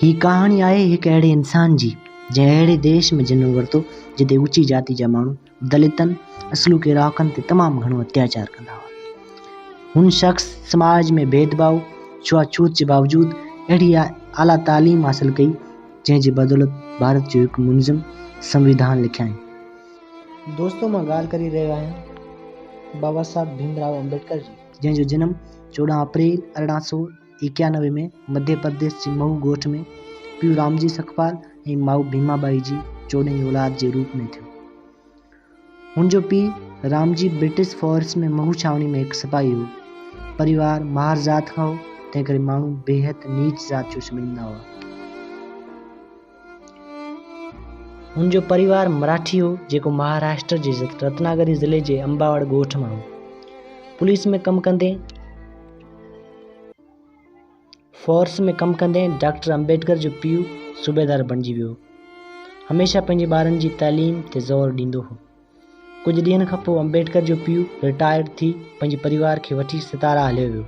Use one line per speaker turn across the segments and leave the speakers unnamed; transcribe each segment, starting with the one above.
هي ڪهاڻي آهي هڪ اهڙي انسان جي، جنهن اهڙي ديش ۾ جنم ورتو، جتي اوچي جاتي جا ماڻهو دلتن، اصلوڪي رهاڪن تي تمام گهڻو اتياچار ڪندا هئا. هن شخص سماج ۾ ڀيد ڀاء، ڇوها ڇوت جي باوجود اهڙي اعليٰ تعليم حاصل ڪئي، جنهن جي بدولت ڀارت جو هڪ منظم سنويڌان لکيائين. دوستو مان ڳالهه ڪري رهيو آهيان بابا صاحب ڀيم رائو امبيڊڪر جي، جنهن جو جنم 14 اپريل 1891 ۾ مڌيه پرديش جي مهو ڳوٺ ۾ پيء رامجي سکپال ۽ ماء ڀيما ٻائي جي چوڏهين اولاد جي روپ ۾ ٿيو. هن جو پيء رامجي برٽش فورس ۾ مهو ڇانوڻي ۾ هڪ سپاهي هو. پريوار مهار ذات کان هو، تنهنڪري ماڻهو بيحد نيچ ذات جو سمجهندا هئا. هن جو پريوار مراٺي هو، جيڪو مهاراشٽر جي رتناگري ضلعي جي امباوڙ ڳوٺ مان هو. پوليس ۾ ڪم ڪندي فورس ۾ ڪم ڪندي ڊاڪٽر امبيڊڪر جو پيء صوبيدار بڻجي ويو. هميشه پنهنجي ٻارن جي تعليم تي زور ڏيندو هو. ڪجهه ڏينهن کان پوء امبيڊڪر جو پيء رٽائرڊ ٿي پنهنجي پريوار کي وٺي ستارا هليو ويو،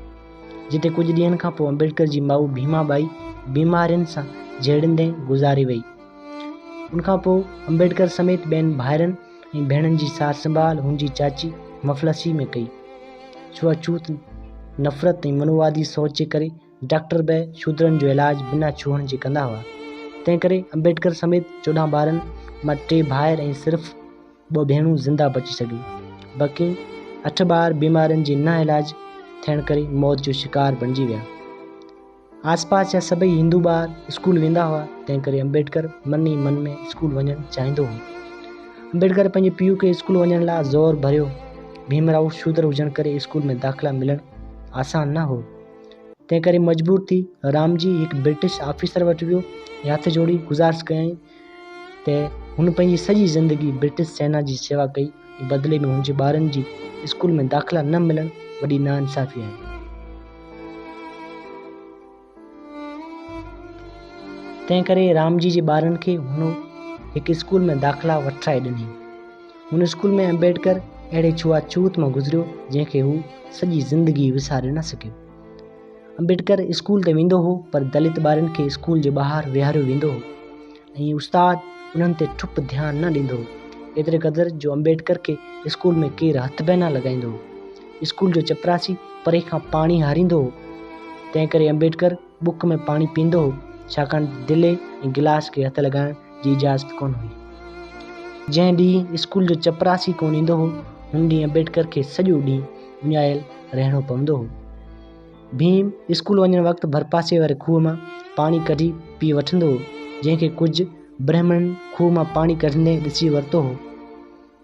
جتي ڪجهه ڏينهن کان پوء امبيڊڪر جي ماء ڀيما ٻائي بيمارين سان جهيڙيندي گذاري وئي. ان کان پوء امبيڊڪر سميت ٻين ڀائرن ۽ ڀيڻن جي سار سنڀال هن جي چاچي مفلسي ۾ ڪئي. ڇوهاڇوت، نفرت ۽ منووادي سوچ جي ڪري ڊاڪٽر به شودرن جو علاج بنا ڇهڻ جي ڪندا هئا. تنهنڪري امبيڊڪر سميت 14 ٻارن مان ٽي ڀائر ۽ صرف ٻه ڀيڻون زنده بچي سگهيون. باقي اٺ ٻار بيمارين جي نه علاج ٿيڻ ڪري موت جو شڪار بڻجي ويا. آسپاس جا سڀئي هندو ٻار اسڪول ويندا هئا، تنهنڪري امبيڊڪر من ئي من ۾ اسڪول وڃڻ چاهيندو هو. امبيڊڪر پنهنجي پيء کي اسڪول وڃڻ لاء زور ڀريو. ڀيمرائو شودر هجڻ ڪري اسڪول ۾ داخلا ملڻ آسان نه هو. تنهن ڪري مجبور ٿي رامجي هڪ برٽش آفيسر وٽ ويو ۽ هٿ جوڙي گذارش ڪيائين ته هن پنهنجي سڄي زندگي برٽش سينا جي سيوا ڪئي ۽ بدلي ۾ هن جي ٻارن جي اسڪول ۾ داخلا نه ملڻ وڏي ناانصافي آهي. تنهن ڪري رامجي جي ٻارن کي هن هڪ اسڪول ۾ داخلا وٺرائي ڏني. هن اسڪول ۾ امبيڊڪر اهڙي ڇوها ڇوت مان گذريو جنهن کي هو سڄي زندگي وساري نه سگهيو. امبيڊڪر اسڪول ته ويندو هو پر دلت ٻارن کي اسڪول جي ٻاهر ويهاريو ويندو هو ۽ استاد انهن تي ٺپ ڌيان نه ڏيندو هو. ايتري قدر جو امبيڊڪر کي اسڪول ۾ ڪير هٿ به نه لڳائيندو هو. اسڪول جو چپراسي پري کان پاڻي هاريندو هو، تنهن ڪري امبيڊڪر ٻڪ ۾ پاڻي پيئندو هو، ڇاڪاڻ ته دلي ۽ گلاس کي هٿ لڳائڻ جي اجازت ڪونه هئي. جنهن ڏينهن اسڪول جو چپراسي ڪونه ايندو هو، ان ڏينهن امبيڊڪر کي سڄو ڏينهن اڃايل رهڻو پوندو هو. ڀيم اسڪول وڃڻ وقت ڀرپاسي واري کوهه مان پاڻي ڪڍي پي وٺندو هو، جنهن کي ڪجهه برهمڻن کوهه مان پاڻي ڪڍندي ڏسي ورتو هو.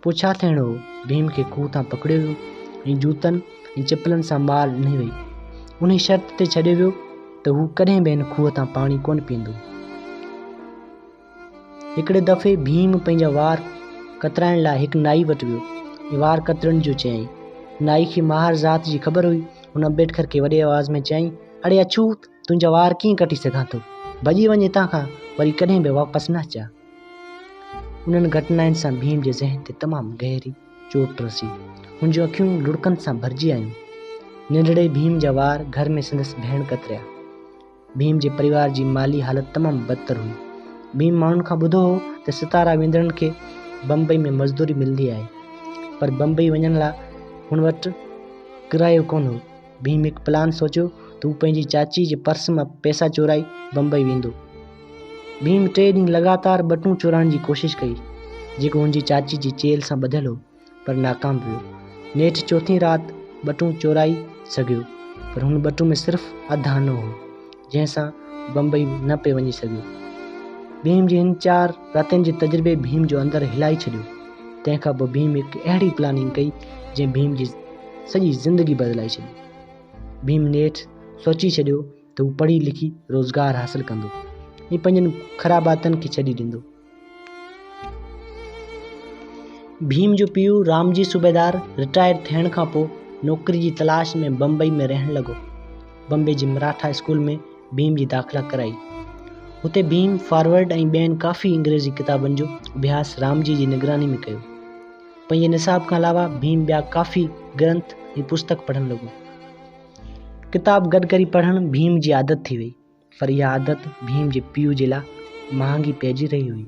پوء ڇا ٿيڻو هو، ڀيم کي کوهه تان پڪڙيو ويو ۽ جوتن ۽ چپلن سان مار ڏني وئي. انهي شرط تي ڇڏيو ويو ته هو ڪڏهن به هن کوهه تان پاڻي ڪونه پيئندو. هڪڙي دفعي ڀيم پنهنجا وار ڪترائڻ لاء هڪ نائي وٽ ويو ۽ وار ڪترڻ جو چيائين. نائي کي ماهر ذات جي خبر هئي. هن امبيڊڪر کي وڏي آواز ۾ چيائين، اڙي اڇوت! تنهنجا وار ڪيئن ڪٽي سگهان ٿو؟ ڀڄي وڃ هتان کان، وري ڪڏهن به واپس نه اچجان. انهن گهٽنائن سان ڀيم جي ذهن تي تمام گهري چوٽ رسي. هن جون اکيون لڙڪن سان ڀرجي آيون. ننڍڙي ڀيم جا وار گهر ۾ سندس ڀيڻ ڪتريا. ڀيم جي پريوار جي مالي حالت تمام بدتر هئي. ڀيم ماڻهن کان ٻڌو هو ته ستارا ويندڙن کي بمبئي ۾ مزدوري ملندي آهي، پر بمبئي وڃڻ لاء هن وٽ ڪرايو ڪونه هو. ڀيم هڪ پلان سوچيو ته هو پنهنجي چاچي جي پرس مان پئسا چورائي بمبئي ويندو. ڀيم ٽي ڏينهن لڳاتار ٻٽون چورائڻ جي ڪوشش ڪئي، جيڪو هن جي چاچي جي چيلهه سان ٻڌل هو، پر ناڪام ويو. نيٺ چوٿين رات ٻٽون چورائي سگهيو، پر هن ٻٽون ۾ صرف اڌ آنو هو، جنهن سان بمبئي نه پئي وڃي سگهيو. ڀيم جي هن چار راتين جي تجربي ڀيم جو اندر هلائي ڇڏيو. تنهن کان پوء ڀيم هڪ اهڙي پلاننگ ڪئي، جنهن ڀيم جي سڄي زندگي بدلائي ڇڏي. ڀيم نيٺ سوچي ڇڏيو ته هو پڙهي لکي روزگار حاصل ڪندو ۽ پنهنجن خراب عادتن کي ڇڏي ڏيندو. ڀيم جو پيء رامجي صوبيدار رٽائر ٿيڻ کان پوء نوڪري جي تلاش ۾ بمبئي ۾ رهڻ لڳو. بمبئي جي مراٺا اسڪول ۾ ڀيم جي داخلا ڪرائي. هتي ڀيم فارورڊ ۽ ٻين ڪافي انگريزي ڪتابن جو اڀياس رامجي جي نگراني ۾ ڪيو. پنهنجي نصاب کان علاوه ڀيم ٻيا ڪافي گرنٿ ۽ پستڪ پڙهڻ لڳو. ڪتاب گڏ ڪري پڙهڻ ڀيم جي عادت ٿي وئي. پر اها عادت ڀيم جي پيء جي لاء مهانگي پئجي رهي هئي.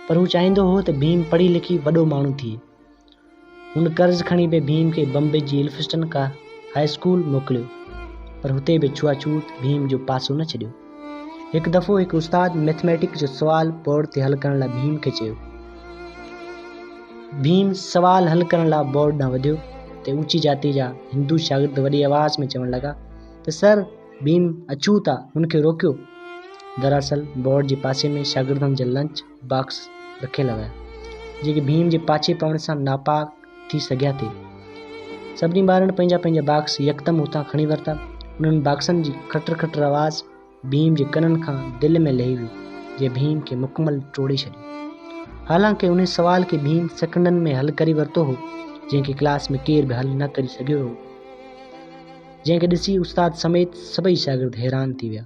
پر هو چاهيندو هو ته ڀيم پڙهي لکي وڏو ماڻهو ٿئي. هن قرض کڻي به ڀيم کي بمبئي جي ايلفسٽن ڪا هاء اسڪول موڪليو، پر هتي به ڇوآڇوت ڀيم جو پاسو نه ڇڏيو. هڪ دفعو هڪ استاد مئٿميٽڪ جو سوال بورڊ تي حل ڪرڻ لاء ڀيم کي چيو. ڀيم سوال حل ڪرڻ لاء بورڊ ڏانهن وڌيو ته اوچي جاتي جا هندو شاگرد وڏي آواز ۾ چوڻ لڳا ته سر! ڀيم اڇوت آ، هن کي روڪيو. دراصل بورڊ جي پاسي ۾ شاگردن جا لنچ باڪس رکيل هيا، جيڪي ڀيم جي پاڇي پوڻ سان ناپاڪ ٿي سگهيا ٿي. سڀني ٻارن پنهنجا پنهنجا باڪس يڪدم اتان کڻي ورتا. انهن باڪسن جي کٽر کٽر آواز ڀيم جي ڪنن کان دل ۾ لهي ويو، جنهن ڀيم کي مڪمل ٽوڙي ڇڏيو. حالانڪه انهي سوال کي ڀيم سيڪنڊن ۾ حل ڪري ورتو هو، جنهن کي ڪلاس ۾ ڪير به حل نه ڪري سگهيو هو. جنهن کي ڏسي استاد سميت سڀئي شاگرد حيران ٿي ويا.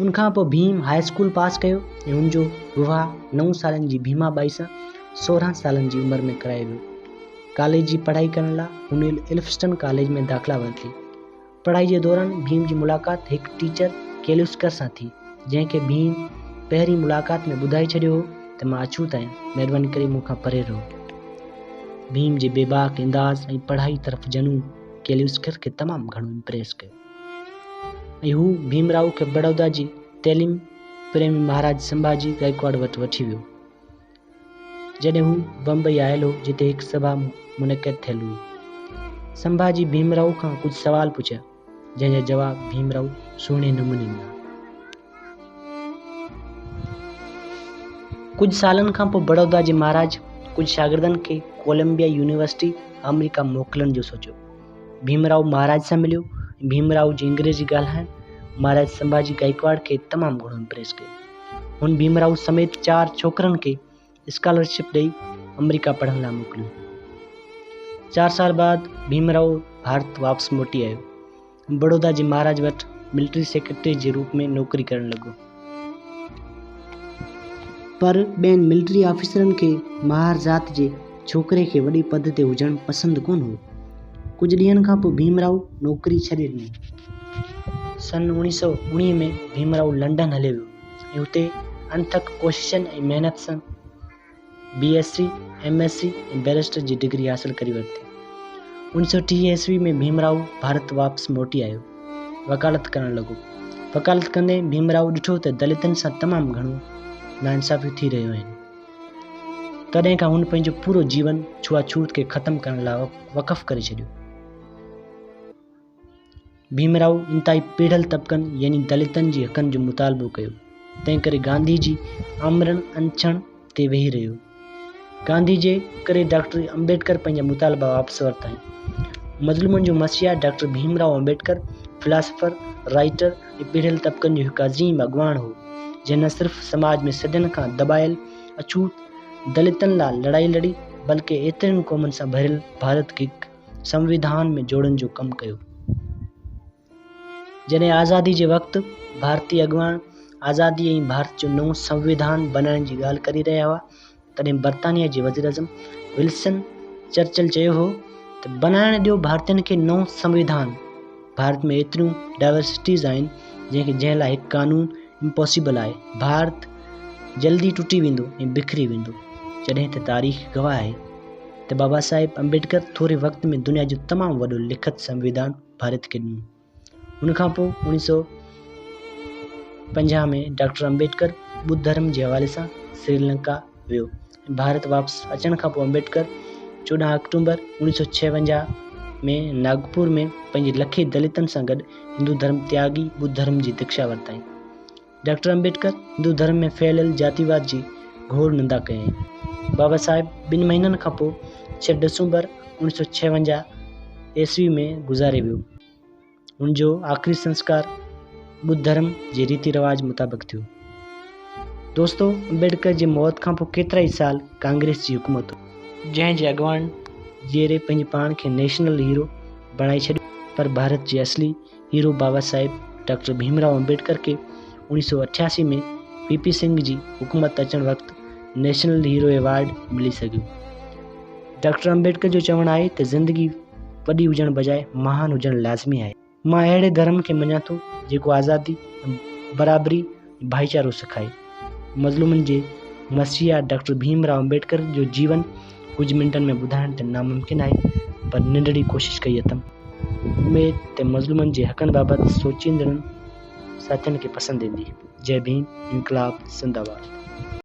ان کان پوء ڀيم هاء اسڪول پاس ڪيو ۽ هن جو وواهه نو سالن جي ڀيما ٻائي سان 16 سالن جي عمر ۾ ڪرايو ويو. ڪاليج جي پڙهائي ڪرڻ لاء هن ايلفسٽن ڪاليج ۾ داخلا ورتي. پڙهائي جي دوران ڀيم جي ملاقات هڪ ٽيچر ڪيلوسڪر سان ٿي، جنهن کي ڀيم پهرين ملاقات ۾ ٻڌائي ڇڏيو هو ته مان اڇوت آهيان، مهرباني ڪري مون کان پري رهو. ڀيم جي بيباڪ انداز ۽ پڙهائي طرف جنون ڪيلوسڪر کي تمام گهڻو امپريس ڪيو ۽ هو ڀيم رائو کي بڙودا جي تعليم پريمي مهاراج سنڀاجي گائڪواڙ وٽ وٺي ويو. جڏهن هو بمبئي آيل هو، جتي هڪ سڀا منعقد ٿيل هئي. سنڀاجي ڀيمرائو کان ڪجهه سوال پڇيا، جنهن جا جواب ڀيمرائو سهڻي نموني ڏنا. ڪجهه سالن کان پوء بڙودا جي مهاراج ڪجهه شاگردن کي ڪولمبيا يونيورسٽي آمريڪا موڪلڻ جو سوچيو. ڀيمرائو مهاراج سان مليو ۽ ڀيمرائو جي انگريزي ڳالهائڻ مهاراج سنڀاجي گائڪواڙ کي تمام گهڻو امپريس ڪيو. هن ڀيمرائو سميت چار ڇوڪرن کي اسڪالرشپ ڏئي آمريڪا پڙهڻ لاء موڪليو. چار سال بعد ڀيمرائو ڀارت واپس موٽي آيو ۽ بڙودا جي مهاراج وٽ ملٽري سيڪريٽري جي روپ ۾ نوڪري ڪرڻ لڳو. پر ٻين ملٽري آفيسرن کي مهار ذات جي ڇوڪري کي وڏي پد تي هجڻ پسند ڪونه هو. ڪجهه ڏينهن کان پوء ڀيمرائو نوڪري ڇڏي ڏني. سن 1919 ۾ ڀيمرائو لنڊن هليو ويو ۽ اتي اڻٿڪ ڪوششن ۽ محنت سان B S C, M S C ۽ barrister جي ڊگري حاصل ڪري ورتي. 1930 عيسوي ۾ ڀيمرائو ڀارت واپس موٽي آيو. وڪالت ڪرڻ لڳو. وڪالت ڪندي ڀيمرائو ڏٺو ته دلتن سان تمام گهڻو ناانصافيون ٿي رهيون آهن. تڏهن کان هن پنهنجو پورو جيون ڇوآڇوت کي ختم ڪرڻ لاء وقف ڪري ڇڏيو. ڀيمرائو انتهائي پيڙهيل طبقن يعني دلتن جي حقن جو مطالبو ڪيو، تنهنڪري گانڌي جي آمرڻ انڇڻ تي ويهي رهيو. گانڌي جي ڪري ڊاڪٽر امبيڊڪر پنهنجا مطالبا واپس ورتائين. مظلومن جو مسيحا doctor Bhimrao Ambedkar philosopher, writer ۽ پيڙهيل طبقن جو هڪ عظيم اڳواڻ هو، جنهن نه صرف سماج ۾ صدين کان دٻايل اڇوت دلتن لاء لڙائي لڙي، بلڪه ايترين قومن سان ڀريل ڀارت کي هڪ سنويڌان ۾ جوڙڻ جو ڪم ڪيو. جڏهن آزادي جي وقت ڀارتي اڳواڻ آزادي ۽ ڀارت جو نئون سنويڌان بنائڻ جي ڳالهه ڪري رهيا هئا، تڏهن برطانيا جي وزيراعظم ولسن چرچل چيو هو ته بنائڻ ڏيو ڀارتين کي نئون سنويڌان، ڀارت ۾ ايتريون ڊائيورسٽيز آهن جنهن کي جنهن لاء هڪ قانون امپاسيبل آهي، ڀارت جلدي ٽٽي ويندو ۽ بکري ويندو. جڏهن ته تاريخ گواهه آهي ته بابا صاحب امبيڊڪر ٿوري وقت ۾ دنيا جو تمام وڏو لکت سنويڌان ڀارت کي ڏنو. ان کان پوء 1950 ۾ ڊاڪٽر امبيڊڪر ٻڌ ڌرم جي حوالي سان سري لنڪا ويو ۽ ڀارت واپس اچڻ کان پوء امبيڊڪر 14 آڪٽومبر 1956 ۾ ناگپور ۾ پنهنجي لکين دلتن سان گڏ هندو ڌرم تياڳي ٻڌ ڌرم جي ديکشا ورتائين. ڊاڪٽر امبيڊڪر هندو ڌرم ۾ ڦهليل جاتيواد جي گهور نندا ڪيائين. بابا صاحب ٻن مهينن کان پوء 6 ڊسمبر 1956 عيسوي ۾ گذاري ويو. هن جو آخري سنسڪار ٻڌ ڌرم جي ريتي رواج مطابق ٿيو. دوستو امبيڊڪر جي موت کان پوء ڪيترائي سال ڪانگريس جي حڪومت هئي. جنهن جي اڳواڻ جيئري پنهنجي پاڻ کي نيشنل هيرو بڻائي ڇڏيو پر ڀارت جي اصلي هيرو بابا صاحب ڊاڪٽر ڀيمراؤ امبيڊڪر کي 1988 ۾ وي پي سنگهه جي حڪومت اچڻ وقت نيشنل هيرو ايوارڊ ملي سگهيو. ڊاڪٽر امبيڊڪر جو چوڻ آهي ته زندگي وڏي هجڻ بجاء مهان هجڻ لازمي آهي. مان اهڙي ڌرم کي مڃان ٿو جيڪو آزادي، برابري ۽ ڀائيچارو سکائي. مظلومن جي مسيحا ڊاڪٽر ڀيم راء امبيڊڪر جو جيون ڪجهه منٽن ۾ ٻڌائڻ ته ناممڪن آهي پر ننڍڙي ڪوشش ڪئي اٿم. اميد ته مظلومن جي حقن بابت سوچيندڙن ساٿين کي پسند ايندي. جئه ڀيم، انقلاب، زنده باد.